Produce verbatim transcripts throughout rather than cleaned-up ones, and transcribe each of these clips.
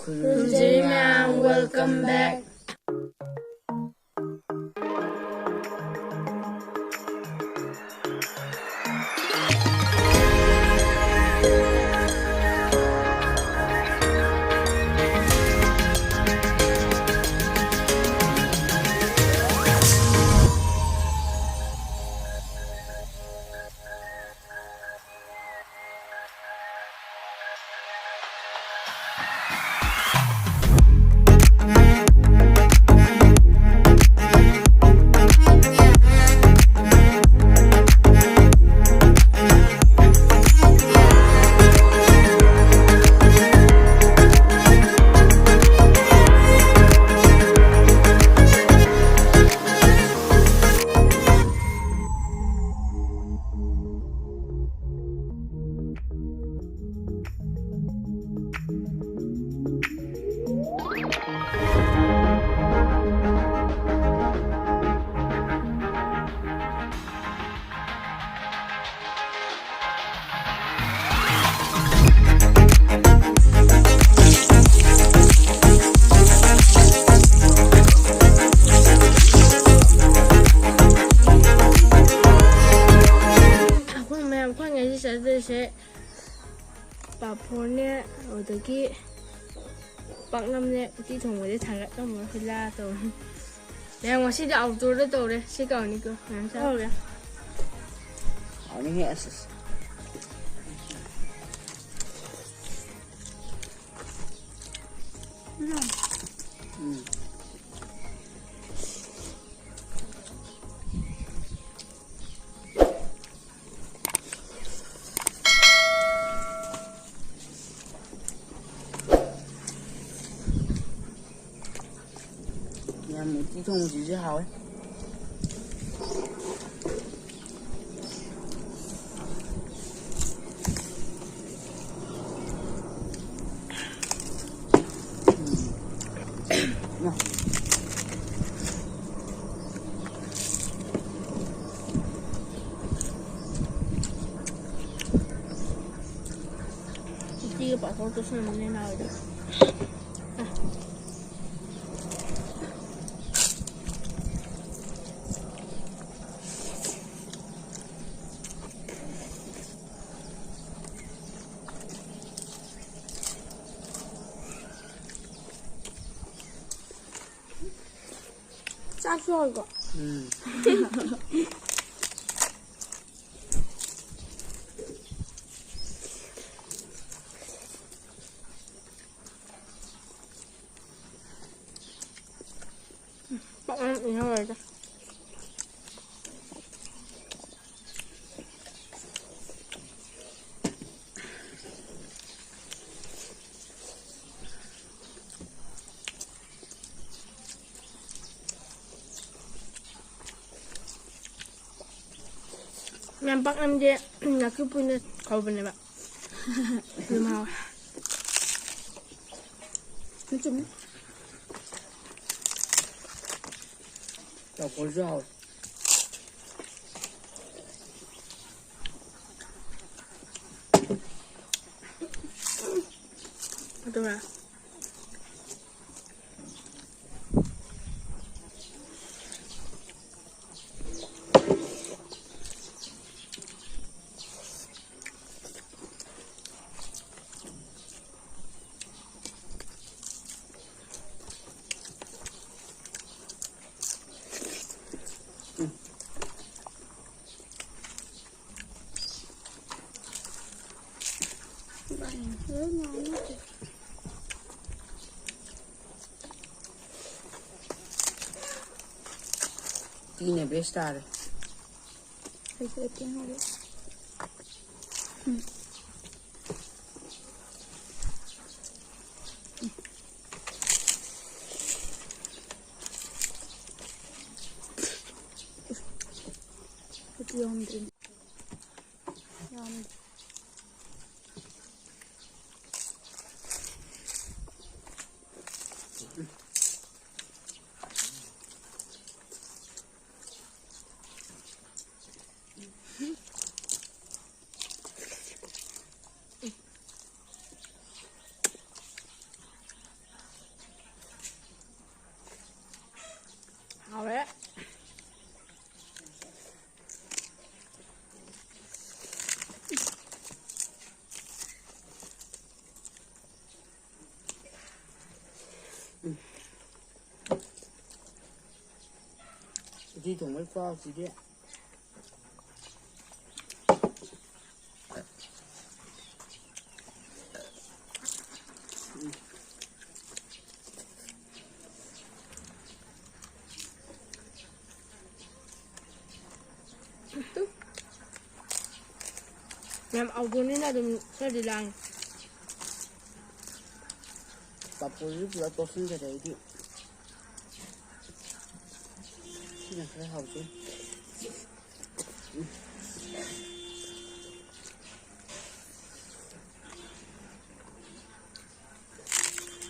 ꯈꯨꯔꯨꯝꯖꯔꯤ ꯃꯌꯥꯝ, welcome back. ꯑꯩꯈꯣꯏ ꯃꯌꯥꯝ, ꯑꯩꯈꯣꯏ ꯉꯁꯤ ꯆꯥꯗꯣꯏꯁꯦ ꯄꯥꯐꯣꯔꯅꯦ, ꯑꯗꯨꯗꯒꯤ ꯄꯥꯛꯅꯝꯅꯦ, ꯎꯇꯤ ꯊꯣꯡꯕꯗꯤ ꯊꯥꯡꯒꯠꯂꯝꯃꯣꯏ, ꯈꯨꯂꯥ ꯇꯧꯔꯦ꯫ ꯃꯌꯥꯝ ꯉꯁꯤꯗꯤ ꯑꯥꯎꯠꯗꯣꯔꯗ ꯇꯧꯔꯦ꯫ ꯁꯤ ꯀꯧꯅꯤꯀꯣ ꯃꯌꯥꯝ ꯆꯥꯎꯔꯦ꯫ ꯍꯥꯎꯅꯤꯍꯦ, ꯑꯁ, ꯑꯁ꯫ ꯎꯝ꯫ ꯌꯥꯝ ꯎꯇꯤ ꯊꯣꯡꯕꯁꯤꯁꯨ ꯍꯥꯎꯋꯦ꯫ ꯎꯇꯤꯒ ꯄꯥꯛ ꯍꯧꯔꯛꯇꯧꯁꯨ ꯂꯩꯔꯝꯒꯅꯤ ꯅꯥꯔꯣꯏꯗ꯫ ꯆꯥꯛꯁꯨ ꯍꯥꯎꯏꯀꯣ꯫ ꯎꯝ꯫ ꯄꯥꯛꯅꯝ ꯏꯟꯍꯧꯔꯦꯗ꯫ ꯌꯥꯝ ꯄꯥꯛꯅꯝꯁꯦ ꯅꯥꯀꯨꯞꯄꯤꯅ ꯍꯧꯕꯅꯦꯕ꯫ ꯑꯗꯨꯝ ꯍꯥꯎꯋꯦ꯫ ꯆꯨꯝꯃꯦ꯫ ꯆꯥꯎꯈꯣꯏꯁꯨ ꯍꯥꯎꯋꯦ꯫ ꯑꯗꯨꯒ ꯇꯤꯅ best ꯇꯥꯔꯦ꯫ ꯑꯩꯁꯨ ꯑꯦꯇꯦꯟ ꯍꯧꯔꯦ꯫ ꯎꯝ꯫ ꯎꯇꯤ ꯌꯥꯎꯔꯝꯗ꯭ꯔꯤꯅꯦ꯫ ꯌꯥꯎꯔꯝꯗ꯭ꯔꯦ꯫ ꯎꯇꯤ ꯊꯣꯡꯕꯩ ꯈꯨꯍꯥꯎꯁꯤꯗꯤ꯫ ꯌꯥꯝ ꯍꯥꯎꯗꯣꯏꯅꯤꯅ ꯑꯗꯨꯝ ꯈꯔꯗꯤ ꯂꯥꯡꯉꯤ꯫ ꯄꯥꯐꯣꯔꯁꯨ ꯄꯨꯂꯞ ꯇꯣꯠꯁꯤꯟꯈ꯭ꯔꯦ ꯑꯩꯗꯤ꯫ ꯁꯤꯅ ꯈꯔ ꯍꯥꯎꯗꯣꯏ꯫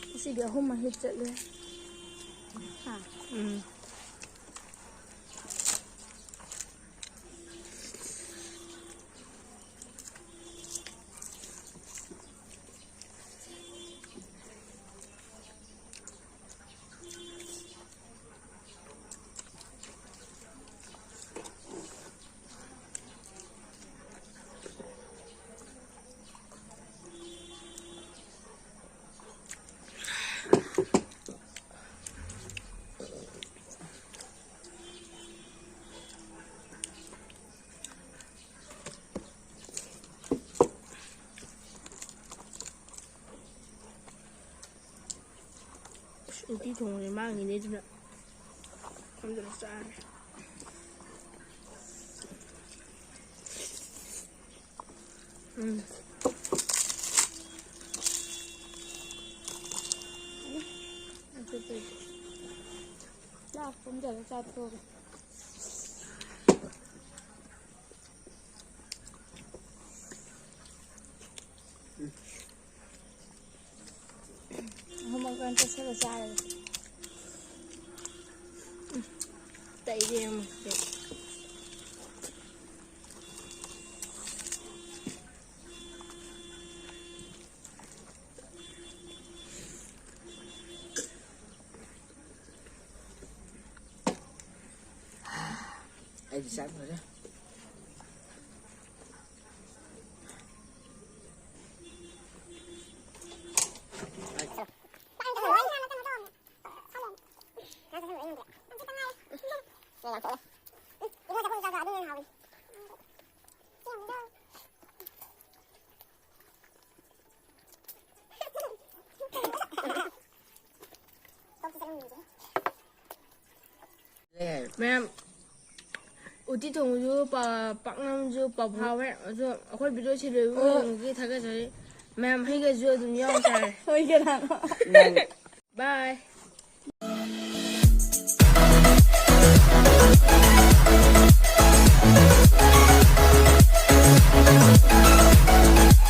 ꯉꯁꯤꯗꯤ ꯑꯍꯨꯝ ꯃꯍꯤꯠ ꯆꯠꯂꯦ꯫ ꯍꯥ? ꯎꯝ꯫ ꯑꯁ, ꯎꯇꯤ ꯊꯣꯡꯕꯁꯦ ꯃꯥꯡꯉꯤꯅꯦ ꯑꯗꯨꯅ꯫ ꯈꯪꯗꯅ ꯆꯥꯔꯦ꯫ ꯎꯝ꯫ ꯂꯥꯛ ꯄꯨꯝꯖꯔ ꯆꯥꯊꯣꯛꯑꯒ꯫ ꯑꯍꯨꯝꯃꯛ ꯂꯣꯏ ꯇꯣꯠꯁꯤꯜꯂ ꯆꯥꯔꯒꯦ꯫ ꯇꯩꯔꯦ ꯑꯃꯨꯛ꯫ ꯑꯩꯗꯤ ꯆꯥꯛ ꯂꯣꯏꯔꯦ꯫ ꯃꯌꯥꯝ ꯎꯇꯤ ꯊꯣꯡꯕꯁꯨ ꯄꯥ- ꯄꯥꯛꯅꯝꯁꯨ ꯄꯥꯐꯥꯎꯔꯦ꯫ ꯑꯗꯣ ꯑꯩꯈꯣꯏ ꯚꯤꯗꯤꯑꯣꯁꯤ ꯂꯣꯏꯕ ꯌꯦꯡꯕꯒꯤ ꯊꯥꯒꯠꯆꯔꯤ꯫ ꯃꯌꯥꯝ ꯍꯩꯒꯁꯨ ꯑꯗꯨꯝ ꯌꯥꯎ ꯇꯥꯔꯦ꯫ ꯍꯣꯏ ꯀꯅꯥꯅꯣ? ꯅꯪ ꯕꯥꯏ꯫